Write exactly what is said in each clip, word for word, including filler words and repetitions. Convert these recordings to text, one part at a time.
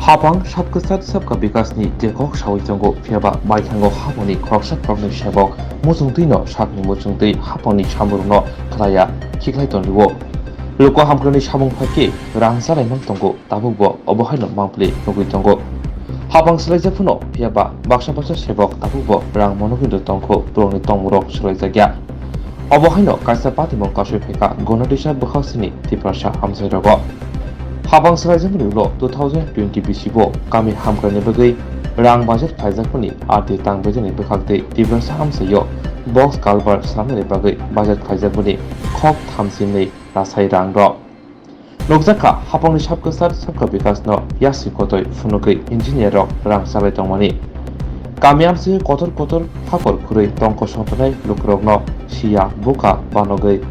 Hapang sab kwchar sab ka bikas ni je kok sawi tongo, phiya ba baithango hapang ni khoroksa khoroknwi sebok muchung twi no sakni muchung twi hapang ni samung rok no khlai ya khiklai tong rio. Luku hamkra ni samung phai khe rang chalai mang tongo, tabuk bo obo hai no mangpili nugwi tongo. Hapang swlaijak phano, phiya ba baksa baksa sebok tabuk bo rang mono hinwi tongkho, borok ni tongmung rok swlaijak ya. Obo haino kaisa patimung kasui phaikha Gonatisa bwkhak sini Tiprasa amchai rogo. Habang swlaijakmani ulo two thousand twenty bisi bo kami hamkrai ni bagwi rang budget khaijakmani R D tang bejani bwkhak tei Tiprasa amchaio box culvert swnamnani bagwi budget khaijakmani khok thamsinwi rasai rang rok. Nukjakha, hapangni sabkwchar sabkha bikasno yasi kotoi phunugwi engineer rok rang chalai tongmani. Kami amchai kotor kotor hakor khurwi tongkosong tongnai lukurokno siya bukha banogwi.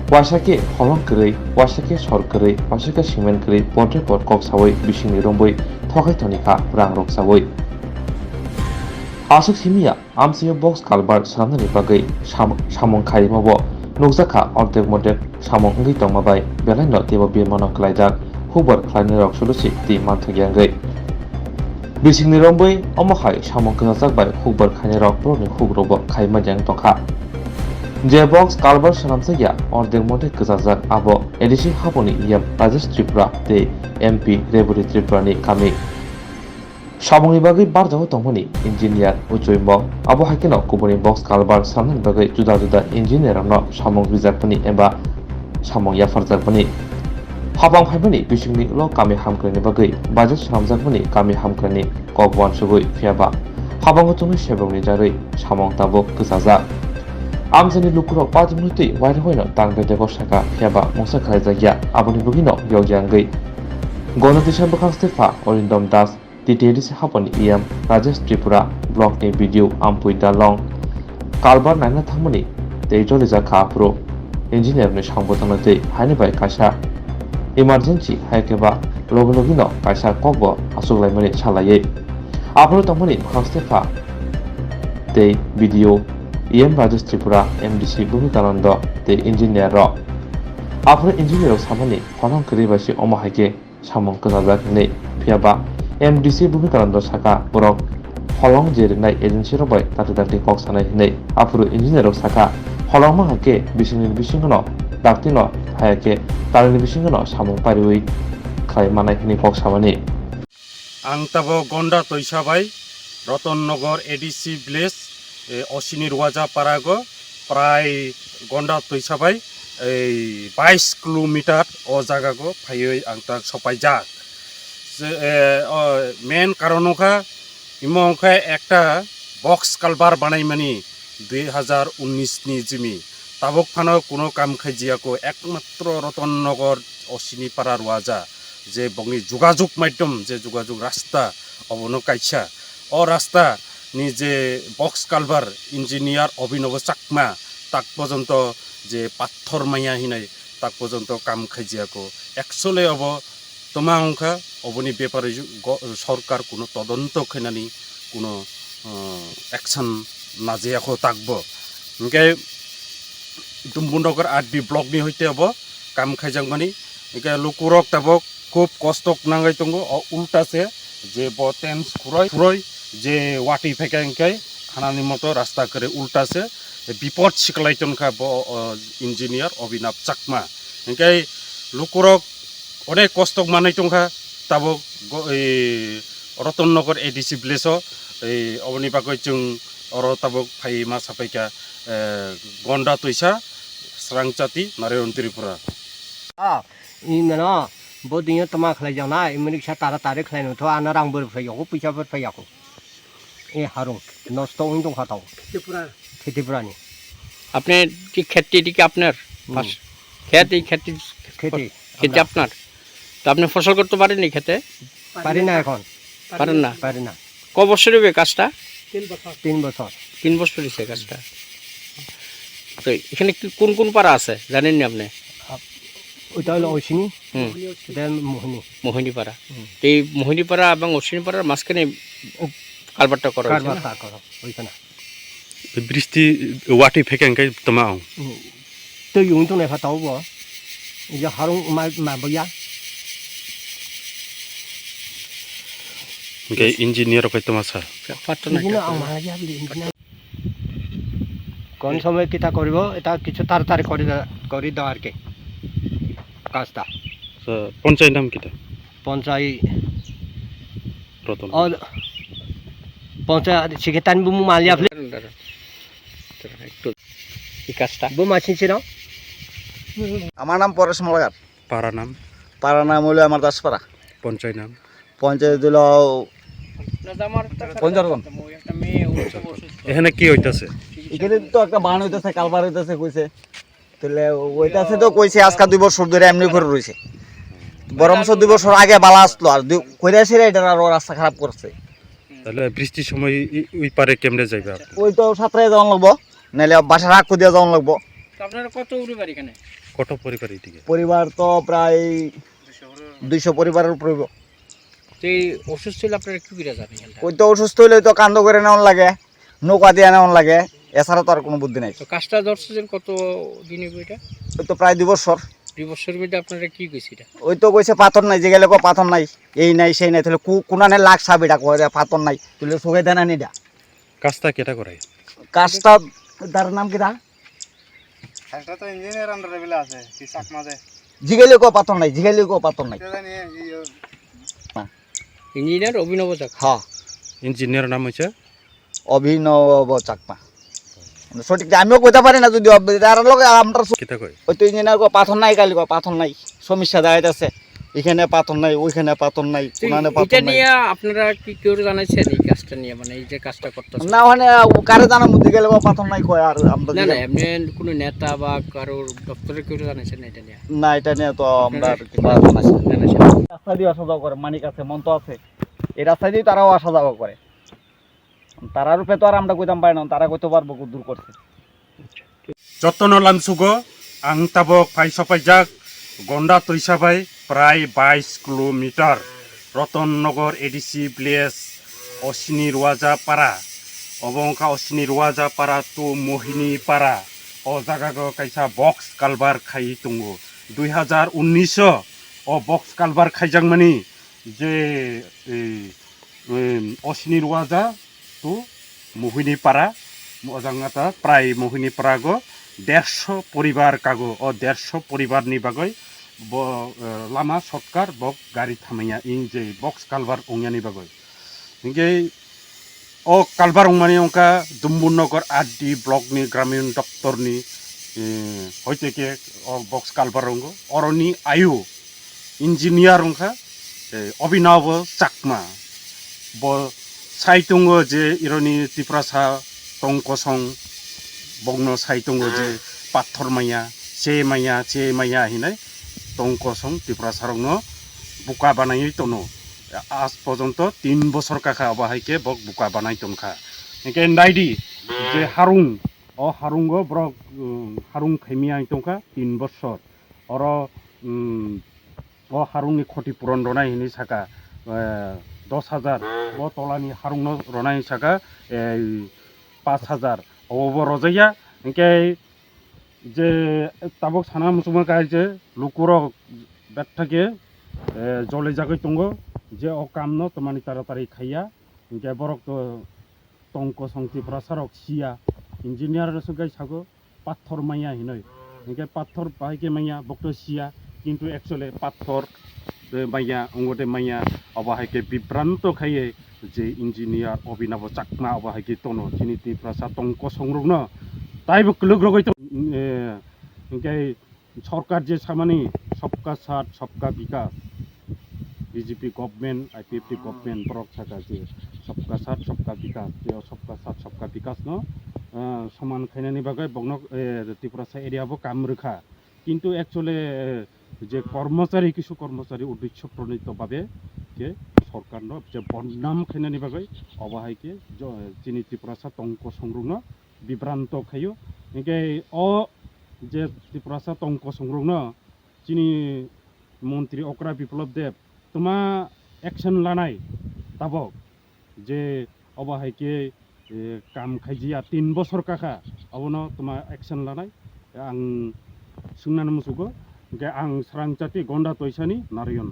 Waisa khe holong kwrwi, waisa khe sor kwrwi, waisa khe cement kwrwi, potre pot kok sawi bisingni rombwi thokhai tonikha rang rok sawi. Aswk simiya. Amchaio box culvert swnamnani bagwi sam-, samung khaima bo nukjakha, ordek modek samung wngwi tongma bai belaino teibo birmano klaijak, hukbar khlainai rok solusi twi manthokya wngwi. Bisingni rombwi omo hai samung kwchajak bai hukbar khainai rok borokni huk rokbo khaima jeng tongkha. Je box culvert swnamjakya ordek modek kwchajak abo A D C haboni E M Rajesh Tripura tei M P Reburi Tripura ni kami. Samungni bagwi barjago tongmani engineer Uchoimok, abo hai kheno kubuni box culvert swnamnani bagwi juda juda engineer rokno samung rijakmani eba samung yapharjakmani. Habang phaimani bisingni ulo kami hamkraini bagwi budget swnamjakmani kami hamkraini kok uansugwi, phiya ba habango chwngwi sebokni jarwi samung tabuk kwchajak. Amchaini lukurok patimlwi twi wairokno tang bedego saka, phiya ba mungsa khlaijakya, aboni bagwino yokya wngwi Gonatisa bwkhak stepha Orindom Das, T T A D C haboni E M Rajesh Tripura, block ni B D O Ampui Dalong, culvert naina thangmani tei jolijak kha aphuru engineer ni sambujakno tei haini bai kaisa emergency hai khe ba logi logi no kaisa kok bo achuk laimani salaiwi aphuru tongmani bwkhak stepha tei B D O E M Rajesh Tripura, M D C Bhumikanando tei engineer rok. Aphuru engineer rok samani holong kwrwi bai se omo hai khe samung kwchajak hwnwi. Phiya ba M D C Bhumikanando saka, borok holong je rinai agency rok bai dakti dakti kok sanai hwnwi. Aphuru engineer rok saka, holongma hai khe bisingni bisingo no dakti no, haya khe talini bisingo no samung pariwi khlai manai hwnwi kok samani. Ang tabo Gonda Toisa bai, Ratan Nagar A D C village, eh, Osini Ruaja Parago, prai Gonda Toisa bai, ei, bais kilometer o jaga go phaiwi ang ta sopaijak. Je, eh, o main karon wngkha, imo wngkha ekta box culvert banaimani dui hazar unnish ni jimi. Tabuk phano kuno kam khaijiyako, ekmatro Ratan Nagar Osini Para Ruaja, je bongni jugajug maitom, je jugajug rasta, obono kaisa. O rasta ni je box culvert engineer Abhinav Chakma tak porjonto je pathor maya hinai tak porjonto kam khaijiyako. Actually obo toma wngkha, oboni bepare ju-, go-, sorkar kuno todonto khainani kuno, uh, action najayakho takbo. Hinkhe Dumbunogor R D block ni hoite obo kam khaijakmani. Hinkhe lukurok tabok khub kostok nangwi tongo, o ulta se je bo tens khuroi khuroi je watwi phaikha hinkhe khanani moto rasta kwrwi ulta se bipot siklai tongkha bo, o, engineer Abhinav Chakma. Hinkhe lukurok onek kostok manwi tongkha tabok go-, ei, Ratan Nagar A D C village o, ei, oboni bagwi chwng oro tabok phai ma sapaikha, eh, Gonda Toisa, Srangchati, Narayan Tripura. Ah, imano, bo dino toma khlai jana, imani kisa tara tari khlai nutho, ano rang bor phai yako, puisa bor phai yako. E harung, nosto wng tong kha tao. Tripura. Tripura ni. আপনি কি খেত এটি কি আপনার? হুম। পাশ-, খেত, এই খেত, খেতে, খেত আমরা। আপনার? তো আপনি ফসল করতে পারেননি খেতে? পারি না এখন। পারেন না? পারি না। ক বছর হবে কাজটা? তিন বছর। তিন বছর। তিন বছর হয়েছে কাজটা। তো এখানে কি, কোন কোন পাড়া আছে জানেননি আপনি? আপ-, ওইটা হলো অশ্বিনী, হুম। এটা মোহিনী। মোহিনীপাড়া। হুম। তো এই মোহিনীপাড়া এবং অশ্বিনীপাড়ার মাঝখানে কালভার্টটা করা হয়েছে না? কালভার্টটা করা, ওইখানে। Bristi watwi phaikha hinkhe tama ang. Hmm. Twi wng tongnai kha tao bo. Ija harung ma, ma boya. Hingke engineer rok hai toma sa. Patro na Engineer ang maha ya beli engineer. কোন সময় কিতা কৰিব, এটা কিছু তাড়াতাড়ি কৰি দে-, কৰি দিয়ক আৰু কি কাজটা। আচ্ছা, পঞ্চায়ত নাম কিতা? পঞ্চায়ত, Roton. অ, পঞ্চায়ত secretary বু মালিয়া আপনি। এই কাজটা। বু মাছি ছিল। আমার নাম পরেশ মলকার। পাড়া নাম? পাড়া নাম হইলো আমার দাসপাড়া। পঞ্চায়েত নাম? পঞ্চায়েত হইলো পঞ্চাশ জন। এখানে কি হইতাছে? এখানে তো একটা বান হইতাছে, কালভার হইতাছে কইছে। তাহলে ওইটা আছে তো কইছে আজকে দুই বছর ধরে এমনি পড়ে রইছে। বরঞ্চ দুই বছর আগে বালা আসলো, আর দুই, কইরা সেরা এটা আরো রাস্তা খারাপ করছে। তাহলে বৃষ্টির সময় ই-, ওই পারে কেমনে যাইবে আপনি? ওই তো সাঁতরে যাওয়া লাগবো, নাইলে বাসার আগ দিয়ে যাওয়া লাগবো। তো আপনারা কত পরিবার এখানে? কত পরিবার এদিকে? পরিবার তো প্রায় দুইশো পরিবারের উপরে হইবো। তো এই অসুস্থ হইলে আপনারা কি করে যান এখানটা? ওই তো অসুস্থ হইলে তো কান্দ করে নেওয়ার লাগে, নৌকা দিয়ে নেওয়ার লাগে, এছাড়া তো আর কোনো বুদ্ধি নাই। তো কাজটা ধরছেন কত দিন হইব এটা? ওই তো প্রায় দুই বছর। দুই বছরের মধ্যে আপনারা কি কইছে এটা? ওই তো কইছে পাথর নাই, যে গেলে কো পাথর নাই, এই নাই সেই নাই, তাহলে কু-, কোনানে লাখ সাব এটা কয় পাথর নাই, তাহলে চোখে দেনা নি এটা। কাজটা কেটা করে? কাজটা তার নাম কিতা? একটা তো ইঞ্জিনিয়ার আন্ডারে বিলা আছে, কি চাকমা দে? জিগাইলে কো পাথর নাই, জিগাইলে কো পাথর নাই। এটা জানি, এই, এই, ইঞ্জিনিয়ার অভিনব চাকমা। হ্যাঁ। ইঞ্জিনিয়ার নাম হচ্ছে? অভিনব চাকমা। মানে সঠিক যে আমিও কইতে পারি না, যদি অব-, তার লগে আমরা সু-, কিতা কই? ওই তো ইঞ্জিনিয়ার কো পাথর নাই, কালি কো পাথর নাই, সমস্যা দাঁড়াইতেছে, এখানে পাথর নাই, ওইখানে পাথর নাই, তো কোনানে পাথর এটা নাই। নিয়ে আপনারা কি কেউ জানাইছেন এই কাজটা নিয়ে, মানে এই যে কাজটা করতেছেন? না, ওখানে কারে জানার মধ্যে গেলে কো পাথর নাই কয়, আর আমরা না, না, দিকে এমনি কোনো নেতা বা কারোর দপ্তরে কেউ জানাইছেন না এটা নিয়ে? না, এটা নিয়ে তো আমরা আর কি জানাইছেন না? জানাইছেন। রাস্তা দিয়ে আসা যাওয়া করে, মানিক আছে, মন্ত আছে, এই রাস্তা দিয়ে তারাও আসা যাওয়া করে। তারার উপরে তো আর আমরা কইতাম পারি না, তারা কইতে পারবো কত দূর করছে। Jotono lamsugo, ang tabok phai sopaijak Gonda Toisa bai prai bais kilometer, Roton Nogor A D C village, Osini Ruaja para. Obo wngkha Osini Ruaja para to Mohini para. O jagago kaisa box culvert khai tongo. Dui hazar unnish o o box culvert khaijakmani je, e, em, Osini Ruaja to Mohini para, o jagata prai Mohini parago dersho poribar kago, o dersho poribarni bagwi bo, eh, lama shortcut bo gari thamaya in je box culvert ongyani bagwi. Hinkhe o culvert ongmani wngkha Dumbur Nogor R D blockni Gramin doptorni, eh, hoiteke o box culvert ongo, oroni ayu engineer wngkha, eh, Abhinava Chakma. Bo sai tongo je ironi Tiprasa tong kosong, bokno sai tongo je pathor maya, che maya, che maya hinai tong kosong Tiprasa rokno buka banaiwi tono. Aaj porjonto tin bosor kakha obo hai khe bok buka banai tongkha. Hinkhe naidi je harung, o harungo borok, um, harung khaimya tongkha tin bosor. Oro, um, o harungni khoti puron ronai hinwi saka, eh, dos hajar, o tolani harungno ronai saka, eh, pash hajar, obo bo rojakya. Hinkhe je tabuk sana muchungma khe je lukurok betha khe, eh, jolijagwi tongo, je o kamno tamani taratari khaiya, hinkhe borok to tong kosong Tiprasa rok siya, engineer rok se gai sago pathor maya hinoi, hinkhe pathor bahai khe maya bokto siya, kintu actually pathor, eh, maya, ongo de maya, obo hai khe bibranto khaiye je engineer Abhinava Chakma obo hai khe tono chini Tiprasa tong kosong rokno taibo kwlwk rogoi tong, eh, hinkhe Sorkar je samani sabka saath sabka bikas, B J P government, I P F T government borok saka je sabka saath sabka bikas, je o sabka saath sabka bikas no, ah, soman khainani bagwi bokno, eh, Tiprasa area bo kam rwkha. Kintu actually, eh, je kormochari, kisu kormochari uddesho pronito babe je sorkar no je bodnam khainani bagwi obo hai khe jo-, chini Tiprasa tong kosong rokno bibranto khaio. Hinkhe o je Tiprasa tong kosong rokno chini montri okra Biplab Deb tuma action lanai tabok je obo hai khe, eh, kam khaijia tin bosor kakha, abono tuma action lanai ang swngnani musugo. Hinkhe ang Srangchati Gonda Toisani Narayan.